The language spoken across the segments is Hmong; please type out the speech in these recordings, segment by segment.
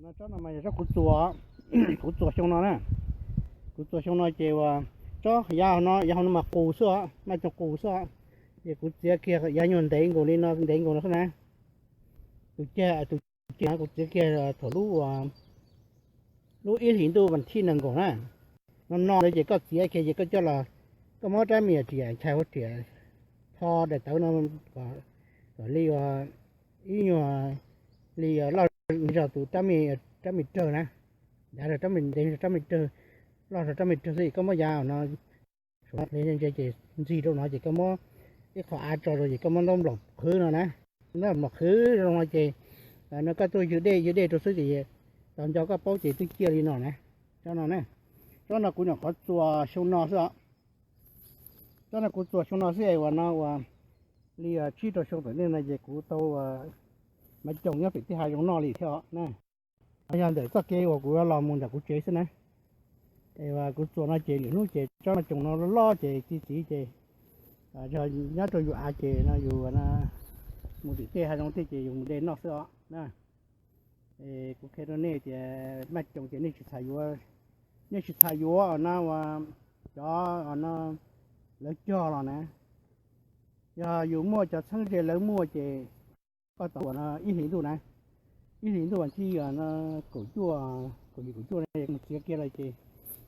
Tsob no mas yog tsob kuv txuas, kuv txuas xyoo no na. Kuv txuas xyoo no ces uas tsob yav no, yav no mas qus xwb os, maj coog qus xwb os. Ces kuv txiav kiag yav nyuag ntev nkaus li no, ntev nkaus no xwb na. Tus cag, tus cag kuv txiav kiag thaum lub, lub ib hlis ntuj vas thib nees nkaum na. No no ntawd ces koj txiav kiag ces koj coj los, koj muab rab me nyuam riam nchais ua riam tho daim tawv no kom li ib nyuag li loj zog tus rab me, rab me rawg na. Dav rau rab me, ntev rau rab me rawg, loj rau rab me rawg xwb. Koj muab yav no, saum no hle ntse ces ntxig rau no ces koj muab ib qho av tso rau ces koj muab ntaub nplaum qhwv no na. Ntaub nplaum qhwv rau no ces no koj tuaj ywg dej, ywg dej rau xwb ces tau nco koj paub ces twb ciaj li no na. Tsob no na, tsob no kuv nyuam qhuav txuas xyoo no xwb os. Tsob no kuv txuas xyoo no xwb es uas no uas li tsib rau xyoo tom ntej no ces kuv tau mav coos nyob pem tej hav zoov noj li thiab os na. Yog ntawm txoj kev uas kuv los mus ntawm kuv tsev xwb na. Es kuv txuas no ces lwm hnub ces tsob maj coos no loj loj ces txi txiv ces yog nyob rau yus av ces no yus mus tim tej hav zoov tej ces yus mus de noj xwb os na. Es kuv qhia rau nej tias maj coos ces nej tsis txhob yuav, nej tsis txhob yuav os na, uas cov no lawv cog los na. Yog yus muaj cov txheeb ze lawv muaj ces koj tau uas no ib hlis ntuj na, ib hlis ntuj vas thib no kaum cuaj, kaum yim kaum cuaj no mus txiav kiag lawm ces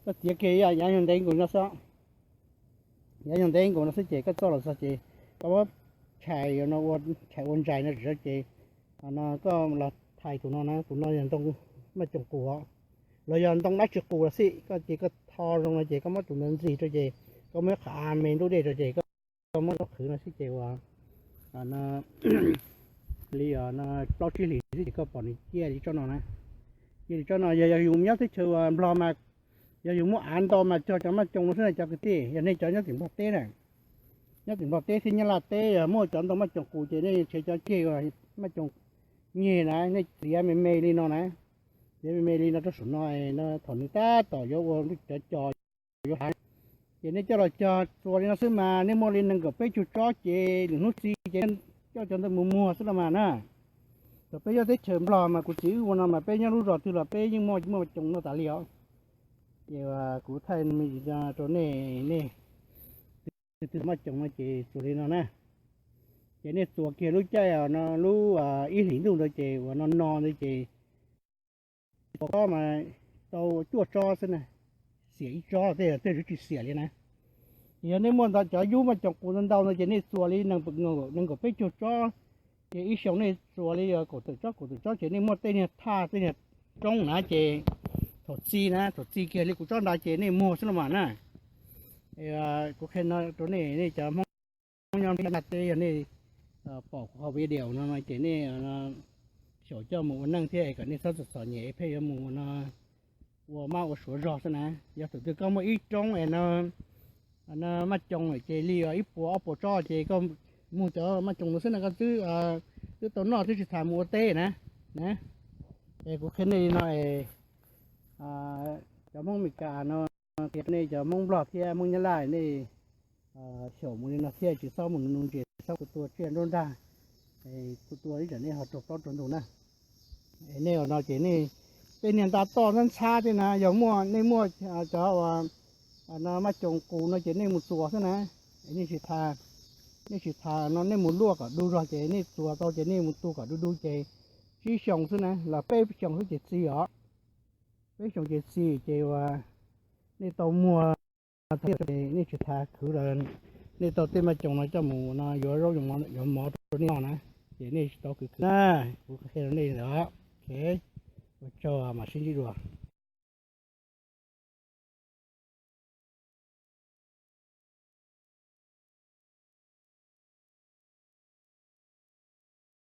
koj txiav kiag yav nyuag ntev nkaus no xwb. Yav nyuag ntev nkaus no xwb ces koj txoj los txog ces koj muab tshais no ua, tshais ua ntsais no tsis tso ces no koj los thais tus no na, tus no yog ntoo maj coos qus os, los yog ntoo dab tsi qus los xij, koj ces koj tho zoo no ces koj muab tus ntawd ntxig rau ces koj muab qhov av me ntub dej rau ces koj muab qhwv no xwb ces uas no li os no plaub tsib hlis xwb ces koj pom nws ciaj li tsob no na. Ciaj li tsob no yog, yog yus nyob teb chaws uas Nplog mas, yog yus muaj av ntau mas cog cov maj coos no xwb na cov kwv tij. Yog nej cov nyob tim Nplog teb na, nyob tim Nplog teb thiab Nyab Laj teb yog muaj cov ntoo maj coos qus ces nej nrhiav cov ceg uas maj coos nyeg na, nej txiav me me li no na, txiav me me li no rau saum no, thaum nws tab tom yuav ua cov cos yuav hav ces nej coj los cog txuas li no xwb mas nej muaj li nees nkaum peb caug tsob ces lwm hnub txi ces coj cov ntawd mus muag xwb no mas na. Thaum peb nyob teb chaws Nplog mas kuv txiv wb ua no mas peb nyob lub zos twg los peb yeej muaj, muaj maj coos noj tas li os. Ces kuv thaij me ntsis rau nej, nej twg twg maj coos no ces txuas li no na. Ces nej txuas kiag lub caij no lub ib hlis ntuj ntawd ces uas no no ntawd ces txuas tsob mas tau cuaj tsob xwb na, xiam ib tsob, tej, tej tsis xiam li na. Ces yog nej muaj ntau cov yub maj coos qus ntau ntau no ces nej txuas li nees nkaum peb caug tsob, ces ib xyoos nej txuas li kaum tawm tsob kaum tawm tsob ces nej muaj tej niag thaj tej niag roob na ces thaum txi na, thaum txi kiag li kuv tsob ntawd ces nej muag xwb no mas na. Kuv qhia no rau nej, nej cov Hmoob nyob Nyab Laj teb yog nej pom kuv qhov video no ces nej xyaum coj mus ua neej thiab kom nej txhob txom txom nyem pheej yuav mus no ua mab ua suav zog xwb na. Yog thaum twg koj muaj ib roob es no maj coos ces li ib puas ob puas tsob ces koj muag cov maj coos no xwb na koj twb, twb tau noj twb tsis tas mus ua teb na. Es kuv qhia nej li no es cov Hmoob Meskas no, qhia nej cov Hmoob Nplog thiab Hmoob Nyab Laj nej xyaum mus li no thiab tsis txhob mus nuv ntsis txhob kuv tua tsiaj nruab nrag, kuv tua ib tsam nej ho raug plaub raug ntug na. Es nej ua no ces nej tej niag nta toj ntxhab ntxhab tej na yog muaj, nej muaj cov no maj coos qus no ces nej mus txuas xwb na. Es nej tsis tas, nej tsis tas no nej mus luaj kom du zog ces nej txuas tau ces nej mus tu kom du du ces tsib xyoos xwb na los peb xyoos xwb ces txi os. Peb xyoos ces txi ces uas nej tau muag, nej tsis tas khwv lawm, nej tau tej maj coos no coj mus no yuav zaub yuav mov rau nej noj na, ces nej tsis tau khwv khwv na. Kuv qhia rau nej lawm, ua tsaug mam sib ntsib dua.